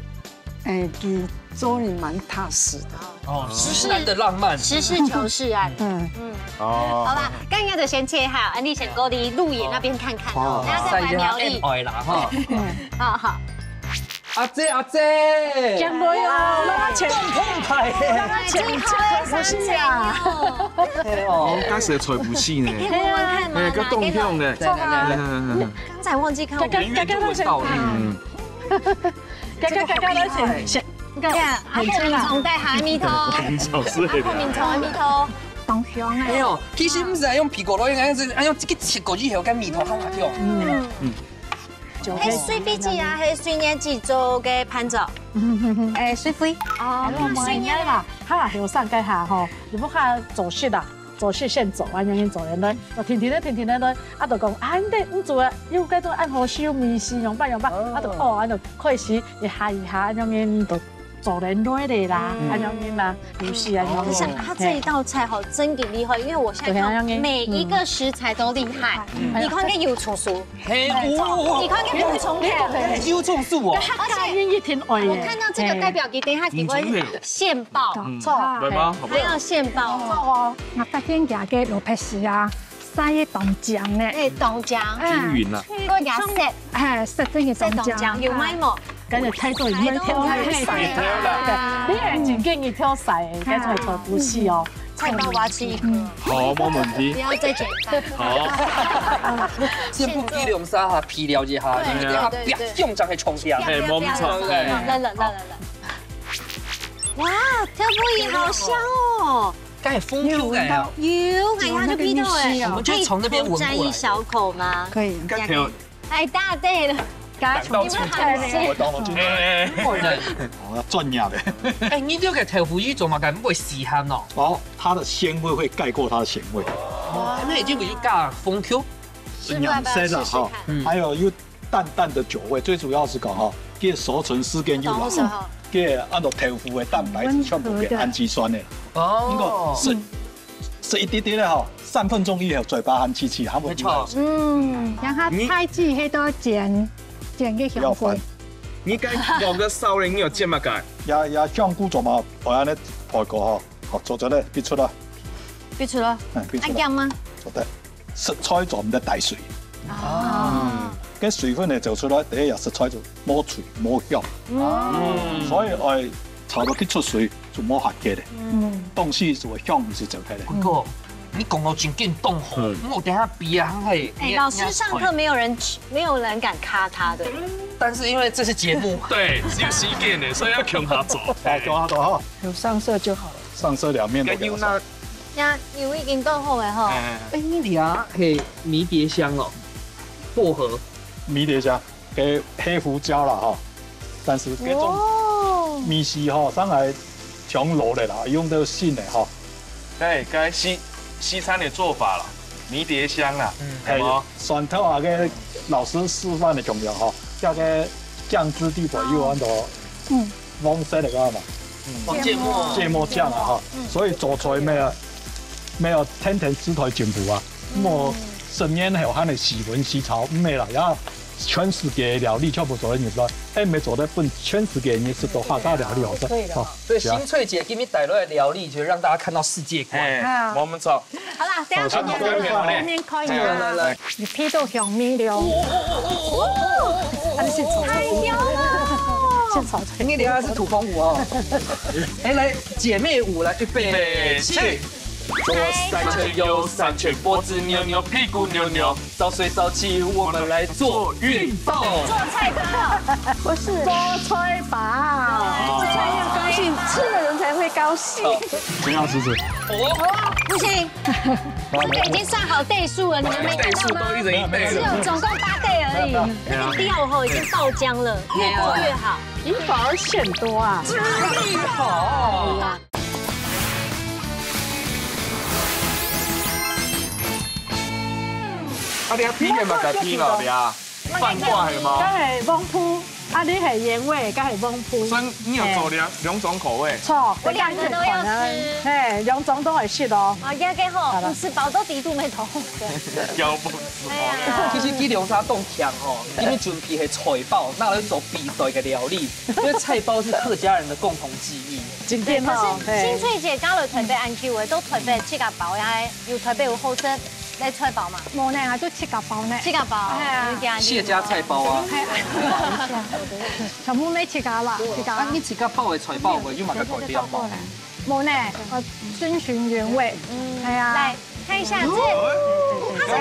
哎，佢做人蠻踏實的。 哦，直男的浪漫。實事求是啊。嗯。嗯。哦。好啦，剛剛就先切好，啊，你先過去鹿野那邊看看，哦，然後再回來苗栗。愛啦哈。好，好。阿姐，阿姐。減肥哦，那錢。共同派。哎，最好的三姐哦。哎哦。哦，該是財富系呢。可以問問看嗎？哎，較動向呢。來，來，來，來。嗯。剛才忘記看我。剛剛，剛剛那錢。嗯。 剛剛，剛剛那錢，對啊，啊，很重要。明從帶下蜜桃。明從是黑的。啊，明從的蜜桃。當香欸。哎喲，其實毋係愛用皮果咯，應該係愛用這個切過以後，跟蜜桃合合用。嗯。嗯。就係水飛機啊，還係水果機做个伴奏？哎，水飛。哦，哎，水果啦，哈，後生該下吼，你不怕走失啊？ 做事先做，恁樣做下來，就天天个天天个來，啊，就講，啊，你毋做啊，又該種恁好笑，微笑樣般樣般，啊，就哦，啊，就開始一下一下，恁樣就做人來咧啦，恁樣啦，有時啊，哦，我想他這一道菜吼，真的厲害，因為我現在看每一個食材都厲害。你看該油蔥酥，嘿，哦，你看該油蔥頭，油蔥酥哦，而且一定愛耶。我看到這個代表，佢等一下給我現爆。 嗯，好不好？還有現爆。哦，𠊎發現佢个蘿蔔絲啊，曬到當靚呢。哎，當靚。均勻啊。哎，有顏色。哎，色真个當靚。色當靚，有賣無？跟著態度，你們挑那個色。你很緊跟你挑色，該才才不是哦。菜包我要吃一顆。好，沒問題。不要再減飯。好。先不批兩下哈，批了一下，對，你等下對，對，對。不要用這樣來衝擊啊。哎，沒錯，哎。來了，來了，來了。 哇，豆腐乳好香哦！該很豐富的啊。有，哎呀，就鼻到哎，有那個綠色啊。我們就從那邊聞過來。可以沾一小口嗎？可以。應該可以。哎，大對了，感到出菜了。我懂了，今天哎，哎，哎。我要專業的。哎，你這個豆腐乳做麼个毋會死鹹哦？哦，它的鮮味會蓋過它的鹹味。哦，那已經比較加豐富。是不是要不要試試看？顏色了哈，嗯。還有又淡淡的酒味，最主要是講哈，佢熟成時間又好，懂了哈。佢按照豆腐的蛋白質全部給氨基酸的。哦。如果是，是一滴滴的哈，三分鐘以後嘴巴還氣氣，還沒沒錯。嗯，然後菜籽還多剪，剪个香菇。不要煩。你該搞个燒人，你有剪麼个？也，也香菇做嘛，我按呢排過哈，好，做出來，必出來。必出來。嗯，必出來。啊，這樣嗎？做得。 食材做毋得帶水。哦。該水分呢走出來，第一日食材就無脆無香。哦。所以愛炒到佢出水就無發酵咧。嗯。東西就會香，毋係走開咧。不過，你講到真經當好，嗯。我等下比啊，還係，哎，老師上課沒有人，沒有人敢卡他的。但是因為這是節目，對，有時間的，所以要共下做。哎，共下做哈，有上色就好了。上色兩面都給它上。該有那，呀，油已經倒好了吼。哎，哎，你這係迷迭香哦，薄荷。迷迭香，該黑胡椒啦哈，但是這種哦，味緒哈，上來全老的啦，用到新的哈。哎，該西西餐的做法啦，迷迭香啦，嗯，係無？哎，蒜頭啊，該老師示範的重要哈，這個醬汁底部有很多，嗯，黃色的幹嘛？哦，芥末。芥末醬啊哈，嗯，所以做出來沒有沒有天天食台進步啊，莫十年後還係四炆四炒，毋係啦，也全世界料理全部做得入來，哎，毋係做得分全世界人食到客家料理好食，對的。哦，所以新翠姐今日帶來的料理，就讓大家看到世界觀。哎，啊，無錯。好啦，等一下好，等一下，下面可以了。來，來，來。你鼻到香味了。啊，你先坐。太香了。先坐。你等下是土風舞哦。哎，來，姐妹舞，來，預備，起。左三圈，右三圈，脖子扭扭，屁股扭扭，早睡早起，我們來做運動。做菜吧。不是。做菜吧。做菜要高興，吃的人才會高興。好。怎樣，叔叔？哦，不行，這個已經算好對數了，你們沒看到嗎？對數都一人一對了。只有總共八對而已，沒有，沒有。那個料吼已經爆漿了，越多越好。你反而嫌多啊？真的好。啊，你啊，皮面嘛，改皮了，你啊，飯掛係無？該係黃瓠，啊，你係原味，該係黃瓠。所以你有做兩，兩種口味。錯，我兩個都要吃。嘿，兩種都會食哦。啊，這個吼，好了。毋食飽都底肚沒痛。要不死。哎呀。其實這兩儕當強吼，因為準備係菜包，拿來做比賽个料理，因為菜包是客家人的共同記憶。真的哦，對，可是新翠姐嫁來台北恁久了，都台北自家包呀，有台北有好食。 來菜包嘛？無呢，就自家包呢。自家包，哎呀。謝家菜包啊。哎，全部都自家啦，自家。啊，你自家包个菜包，有買个改良無？無呢，呃，遵循原味。嗯，哎呀。來，看一下，這，它這個是，哎，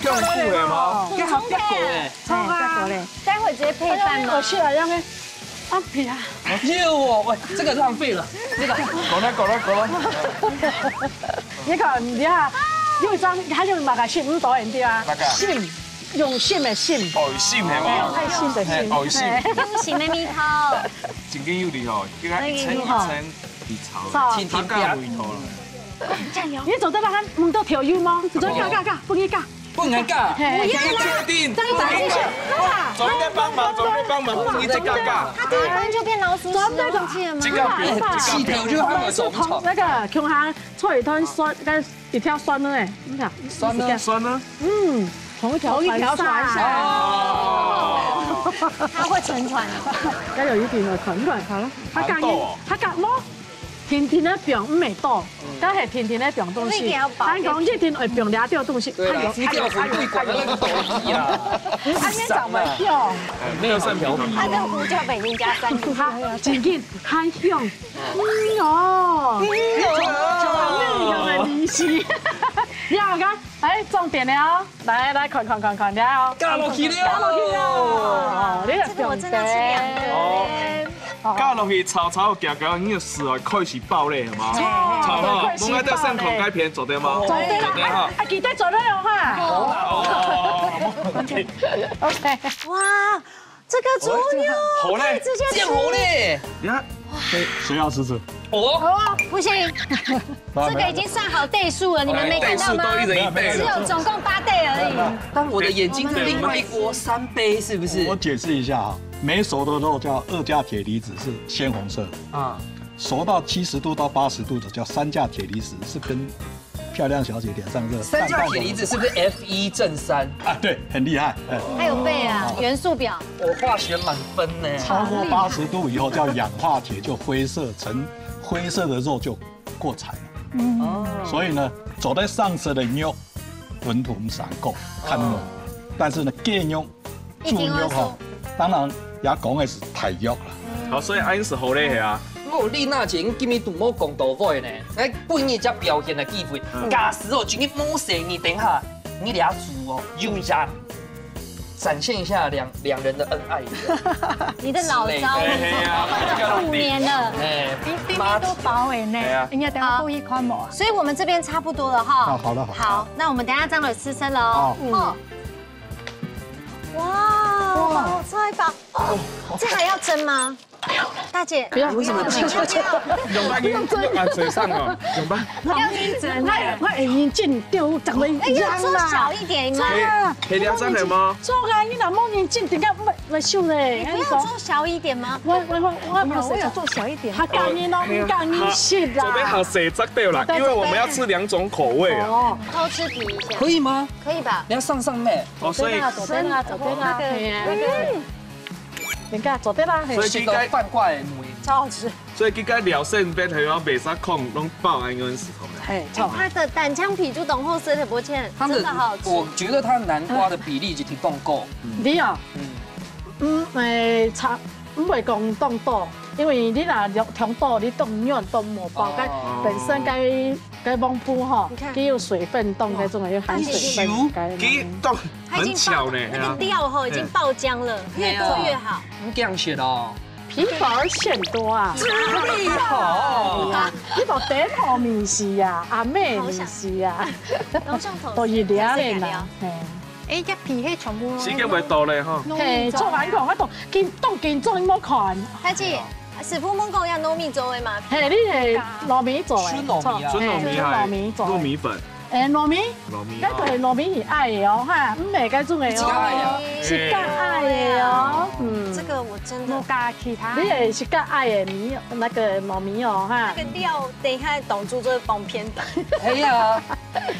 這樣子的嗎？這還不夠哎。哎，不夠嘞。待會直接配飯嗎？我去了，讓他 啊，不要。哎呦，喂，這個浪費了，這個。過來，過來，過來。你看，你看，有一張，還有那個心，嗯，導演對啊。哪個？心，用心的心。哦，有心的嘛。用愛心的心。哎，哦，有心。哎。用心的蜜桃。真正有理吼，這個一層一層去炒，炒。它較有味道了。醬油。你做得讓它聞到調油嗎？你做得嘎嘎嘎，不給嘎。 不能嘎，嘿，不要啦，確定，這樣子不能嘎。好啦，做人家幫忙，做人家幫忙，不能一直嘎嘎。他第一關就變老鼠屎了，忘記了嗎？這個不用，這個不用。哎，氣頭就還沒走，我們是同那個共下做一段酸，跟一條酸的呢，你看，酸呢？酸呢？嗯，同一條船上。同一條船上。哦。它會沉船啊。要有一點的船船，好了，它剛，難道哦？它剛，喏， 天天在放，毋係多，嗯，但係天天在放東西。你一定要保。咱講一定會放這條東西，對啊，哎呦，浮掉浮對管的那個東西啊。哎呦，哎呦。啊，你怎麼用？哎，沒有算調皮。它跟胡椒粉已經加三個。它真緊，很香。嗯哦。嗯哦。很香的東西。你好看，哎，重點了。 來，來，看，看，看，看，了。加落去了。加落去了。哦，你這個我真的是兩個哦。哦。加落去炒炒攪攪，你就試啊，開始爆咧，好無？嘿，嘿，炒好，開始爆咧。莫愛再上口該片，做得無？做得啦。做得哈。啊，啊，記得做得哦哈。好啦，好啦，好啦。OK。OK。哇， 這個豬肉好嘞，可以直接吃。這樣好嘞。你看，誰，誰要吃吃？哦，不行，這個已經算好對數了，你們沒看到嗎？哎，對數都一人一杯了。只有總共八對而已。但我的眼睛是另外一鍋三杯，是不是？我解釋一下啊，沒熟的肉叫二價鐵離子，是鮮紅色的。啊。熟到七十度到八十度的叫三價鐵離子，是跟漂亮小姐臉上這個三價鐵離子是不是F一正三？啊，對，很厲害，哎。還有背啊，哦。元素表。我化學滿分呢。超過八十度以後叫氧化鐵，就灰色，呈灰色的肉就過柴了。嗯。哦。所以呢，做得上色的肉，溫度毋使恁高，較軟。哦。但是呢，雞肉 一定要熟。豬肉吼，當然也講个係大肉啦。好，所以恁樣係好咧，係啊。哦，麗娜姐，你今日都無講到位呢，來分你一隻表現的機會。嗯。假使哦，今日無細義，等下你這豬哦，有影。展现一下两两人的恩爱。你的老招之类的嘿啊，这个五年了。哎，你你都包的呢哎呀，人家等下故意看我。所以我们这边差不多了哈。好好了好了好，那我们等一下张磊吃生了哦好。嗯。哇，哇，超一包哦，这还要蒸吗？大姐，不要，为什么不要？用吧，你用啊，嘴上哦，用吧。要一蒸我我已经进丢，长得一那要做样啦。小一点吗？可以，可以聊这个吗？做啊，你若莫认真，等下我我秀嘞。你不要做小一点吗？我我我我没有，我有做小一点。他感恩咯，你感恩是啦。做得好，谁做得啦，因为我们要吃两种口味啊。哦，偷吃皮一下，可以吗？可以吧？你要上上面，哦，所以走对啦，走对啦，那个嘿啊，那个，人家走对啦，嘿所以应该半挂的超好吃。所以应该聊生边还要北沙控弄爆安跟石头的。嘿，错。它的单枪皮就懂后生的不见，它的真的好吃。我觉得它南瓜的比例就挺够。你哦，嗯，诶，差，毋会讲当多，因为你若量当多，你当软当无包，哦该本身该该网铺吼你看，佢有水分，当该种个有含水分，该给动它已经很巧呢，爆那个料吼已经爆浆了，越多越好。你这样写的哦，皮薄而馅多啊，好，你无点好面试啊，阿妹面试啊，然后像头都一粒还是两粒的啦，嘿。哎，一皮迄全部。时间会到嘞哈。嘿，做完讲，我都紧动紧做，你莫看。大姐，师傅问讲要糯米做的吗？嘿，你系糯米做的，纯糯米啊错纯糯米还嘿纯糯米做的。糯米粉，诶，糯米，糯米该就系糯米是爱的哦，哈，毋系该种的自家爱哦的，是自家爱的哦，嗯，这个我真的无加其他。你系自家爱的米，那个糯米哦，哈那，个料，等一下董柱就会帮偏的。哎呀，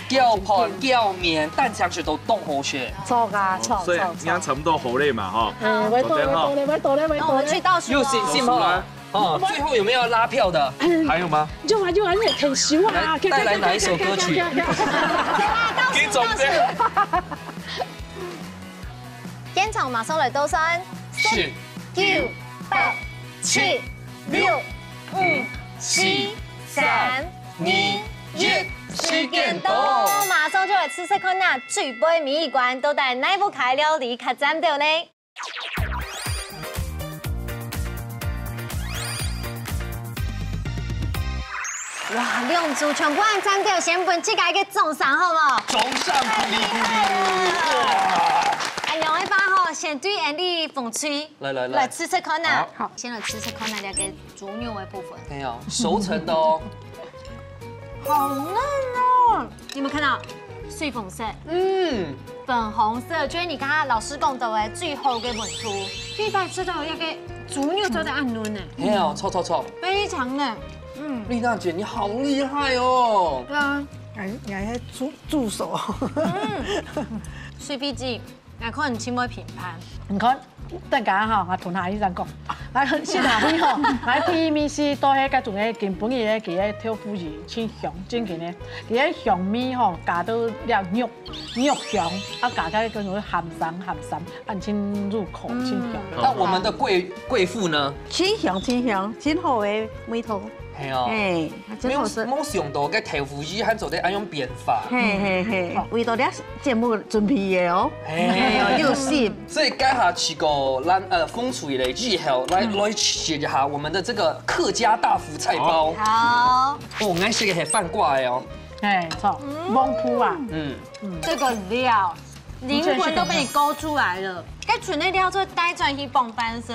叫盘叫面，蛋香水都冻好些。错啊，错所以错错，你看差不多好嘞嘛哈。嗯，我懂了，我懂了，我懂了，我懂了。那我们去倒数哦。有信心吗？哦，最后有没有要拉票的？嗯还有吗？就啊就啊，你很喜欢啊，来带来哪一首歌曲？给总结。现场马上来倒算，是九、八、七、六、五、四、三、二、一，时间到，马上就来试试看呐，最尾尾一关到底哪一部开料理较赞掉呢？哇，两组全部按赞掉，先分自家一个掌声好不好？掌声鼓励鼓励，哇！哎，两位吧吼，先对安利风吹来来来来试试看呐。好先来试试看呐，这个猪肉的部分。哎呀，熟成的哦，好嫩哦！你有没有看到？水粉色、嗯，粉红色，就是你刚刚老师讲到的最后个温度。第一次吃到一个猪肉做得恁嫩呢，哎呀，错错错，非常嫩。嗯，丽娜姐你好厉害哦！对啊，哎，你还助助手，嗯，水皮子，那可能请我评判。你看，等下哈，我同阿姨这样讲，来，现在阿姨吼，来第一名是到迄个种个根本个佢个豆腐乳，清香，真正个，佢个香味吼，加到了肉肉香，啊，加个嗰种鹹酸鹹酸，啊，真入口，真香。那我们的贵贵妇呢？清香清香，真好的味道，哎呀，哎，没有真好吃。没有想到个豆腐乳还做得恁样变化。嘿嘿嘿，为到了节目准备的哦，嘿哎呦，有心。所以刚好去过咱呃风吹了以后，来来吃一下我们的这个客家大福菜包。好，哦，我爱吃个黑饭挂的哦。哎，错，蒙铺啊，嗯，这个料灵魂都被你勾出来了。该准备料做带转去傍饭吃，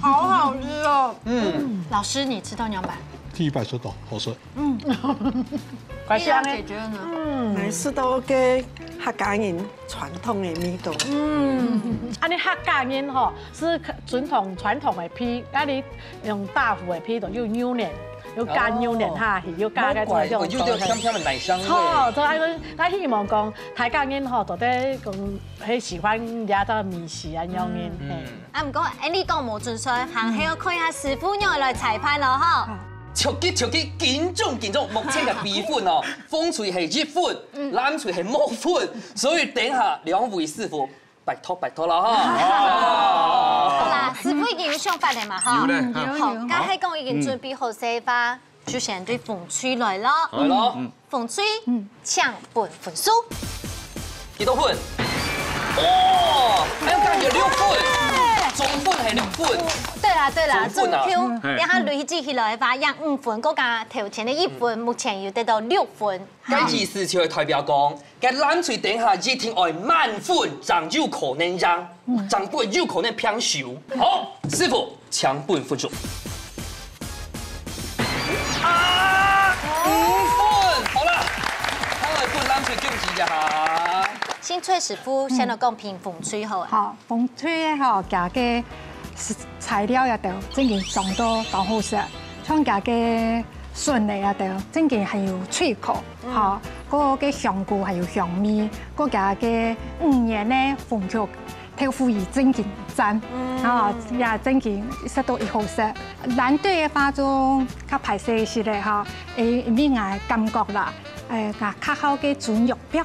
好好吃哦。嗯，老师，你吃到仰般？第一百吃到，好吃。快香哎姐，觉得呢？嗯，来吃到个客家人传统的味道。嗯，啊，你客家人吼是传统传统的皮，啊，你用大福的皮都有牛奶，有加牛奶下去，有加个怪，种我就有香香的奶香味。错，所以我我希望讲，大家人吼，到底讲，很喜欢人家的美食啊，样人，嗯嘿。啊，毋过，哎，你讲无准算，还要看一下师傅娘来裁判咯，哈。超级超级紧张紧张，目前个比分哦，风吹系一分，蓝吹系无分，所以等下两位师傅拜托拜托了哈。好啦，师傅已经有想法了嘛，哈。有嘞，好，刚才讲已经准备好西瓜，就先对风吹来咯。来咯，风吹，请分分数。几多分？哦，還有加一個六分，總分還六分。對啦，對啦，總分啊。總共，嘿。等下累積起來个話，贏五分，再加頭前个一分，目前有得到六分。該意思就係代表講，該藍隊等下一定愛滿分，正有可能贏，正毋會有可能平手。好，師傅，請分分數。啊，五分，好啦，好，分藍隊恭喜一下。先請師傅先來講評分數好啊。好，分分數吼，佢个材料也都正經裝到當好勢，像佢个筍仔也都正經還有脆口，吼，該个香菇還有香味，該佢个五仁个紅肉 豆腐乳正經讚，嗯。吼，也正經食到異好食。藍隊个話就較歹勢一息仔吼，誒，因為𠊎感覺啦，誒，𠊎較好个豬肉，比較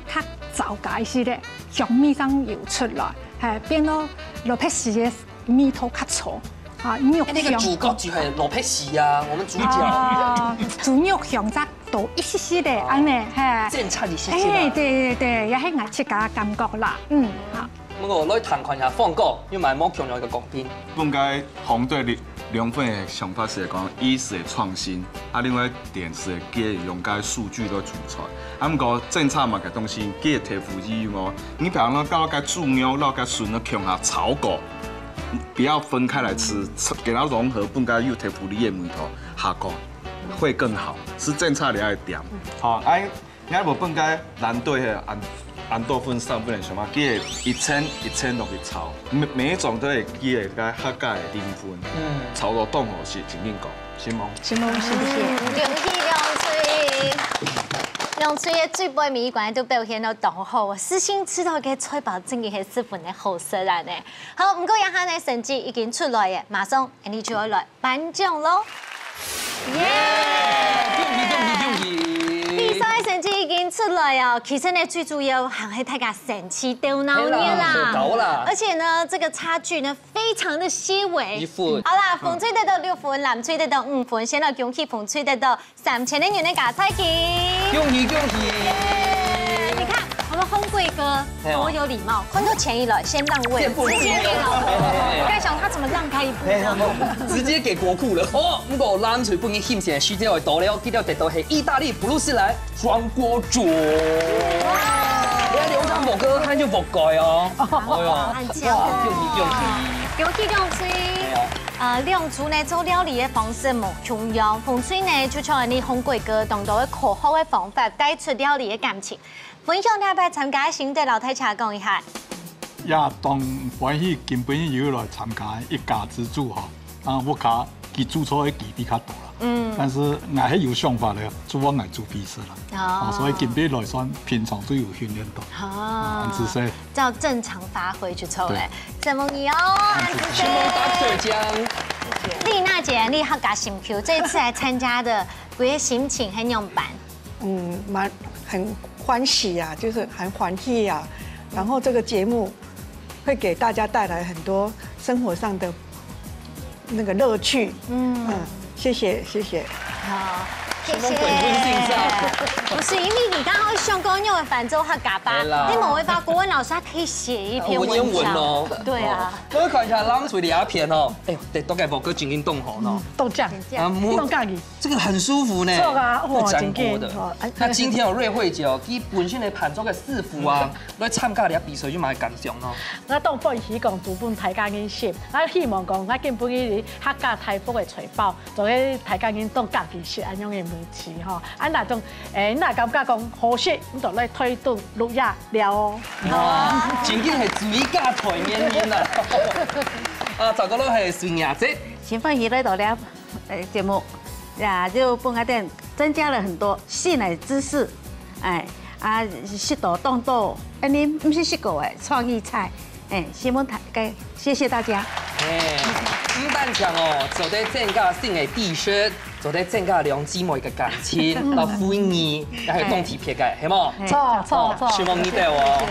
燥加一息仔，香味上有出來，嘿，變到蘿蔔絲个味道較重，啊，肉香。哎，那個主角就係蘿蔔絲啊，我們主角。啊，豬肉香再多一息息仔，哦。恁呢，嘿。正差一息息啦。哎，對對對，也係𠊎自家感覺啦，嗯，好。 毋過來聽看一下，方哥有麼个無共樣个講評？分該紅隊兩分个想法係講，一係創新，啊，另外一點係佢用該數據來取材。啊，毋過政策嘛，个東西，佢个豆腐乳無，你譬如講，到該豬肉，到該筍个共下炒過，不要分開來吃，給它融合，分該有豆腐乳个味道，下鍋會更好，係政策裡一點。好，哎， 𠊎無分該藍隊个恁，恁多分三分个想法，佢个一層一層落去炒，每，每一種都會佢个該客家个靈魂，嗯。炒到當好食，真緊講，承蒙。承蒙，承蒙。嗯，恭喜兩隊。兩隊个最尾每一關都表現到當好，私心知道个菜包真个係十分个好食啊呢。好，毋過這下呢，成績已經出來了，馬上𠊎等就愛來 頒獎囉！耶！恭喜恭喜恭喜！比賽成績已經出來哦，其實呢，最主要還係大家神奇鬥鬧熱啦。係啦，好搞啦。而且呢，這個差距呢，非常的些微。一分。好啦，紅隊得到六分，藍隊得到五分，先來恭喜紅隊得到三千个銀个加菜金。恭喜恭喜！耶！你看，我們紅隊哥 係哦。多有禮貌，看到錢一來先讓位，先不直接給老婆。嘿，嘿，嘿。我在想他怎麼讓開一步這樣。嘿，直接給國庫了。哦，毋過藍隊本人欣羨時間會到了，佢兜得到係義大利布魯斯蘭雙鍋粥。哇！你看兩張五個，還有五個哦。哎喲，很強。哇，恭喜恭喜！恭喜恭喜！哎喲。呃，兩組呢做料理个方式無共樣，紅隊呢就像你紅隊哥當多个科學个方法帶出料理个感情。 分享這擺參加个心得，摎大家講一下。也當歡喜今晡日又來參加一家之煮吼，啊，屋下佢煮菜个機會較多啦。嗯。但是𠊎係有想法个，煮飯𠊎煮比較啦。哦。啊，所以今晡日來算平常都有訓練到。哦。啊，恁仔細。照正常發揮就著了。對。承蒙你哦，恁仔細。承蒙大家。麗娜姐，你客家心臼，這一次來參加个，你个心情係仰般？ 嗯，蠻，很歡喜啊，就是很歡喜啊。然後這個節目會給大家帶來很多生活上的那個樂趣。嗯。嗯，謝謝，謝謝。好，謝謝。什麼鬼溫馨啊？不是，因為你剛剛想講用的反奏客家吧，對啦。你某一發國文老師他可以寫一篇文章。文言文哦。對啊。哦，各位看一下，藍隊這片哦，哎喲，對，大概無夠正經動吼喏。嗯，都這樣，啊，我都這樣。 這個很舒服呢，著啊，哇，會沾鍋的。真緊，哦，哎。那今天有瑞慧姐哦，佢本身个伴奏个師傅啊，來參加這比賽有麼个感想呢？𠊎當歡喜講煮分大家人食，𠊎希望講𠊎今晡日客家大福个菜包，做个大家人當家己食恁樣个味緒吼。啊，那種，誒，那感覺講好食，你就來台東鹿野尞哦。哇，真正係最佳代言人啊！啊，再過來係水雅姐。真歡喜來到這 呃，節目，呀，就分𠊎兜增加了很多新的知識，哎，啊，食到當多，恁呢毋識食過个創意菜，哎，希望大家，謝謝大家。哎，毋單淨哦，做得增加新的知識，做得增加兩姊妹个感情，到歡喜，也係當特別个，係無？錯錯錯，希望你對哦。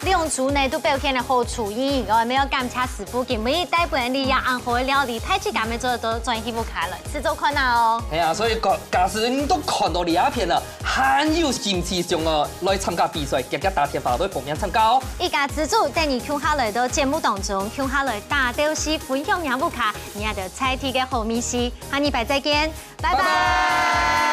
兩組呢都表現得好出色，我們要感謝師傅今日帶分你也恁好个料理，大自家乜做得到轉去屋下來試做看啊哦。係啊，所以假假使你都看到這片了，還有興趣想要來參加比賽，遽遽打電話來報名參加哦。一家之煮等你共下來到節目當中，共下來打鬥敘分享你屋下你个在地个好味緒，下禮拜再見，拜拜。